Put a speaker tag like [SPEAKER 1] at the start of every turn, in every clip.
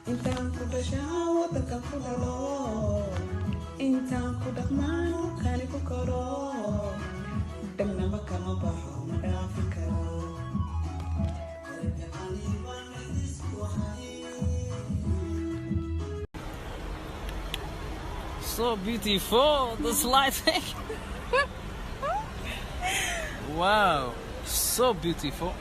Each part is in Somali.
[SPEAKER 1] Intaan ku dhashaa wadanka ku dhalo, intaan ku dhaqmaan kani ku koro, dhagnaba kama baxo, ma dhaafi karo.
[SPEAKER 2] So beautiful, this lighting. Wow, so beautiful.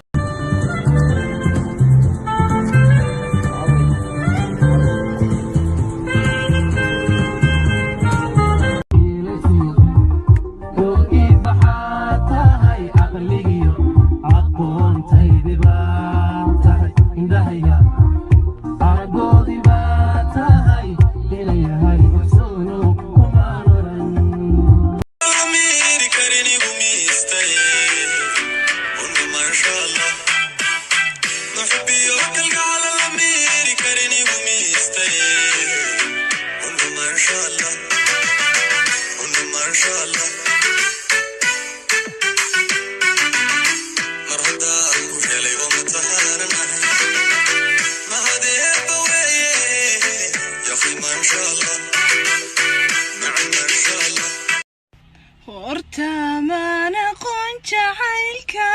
[SPEAKER 1] Horta maan aqoon jacaylka,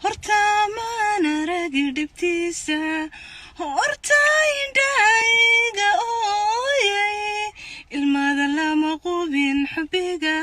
[SPEAKER 1] horta maan aragi dhibtiisa, horta indhahayga ooyay, ilmada lama qubin xubbiga.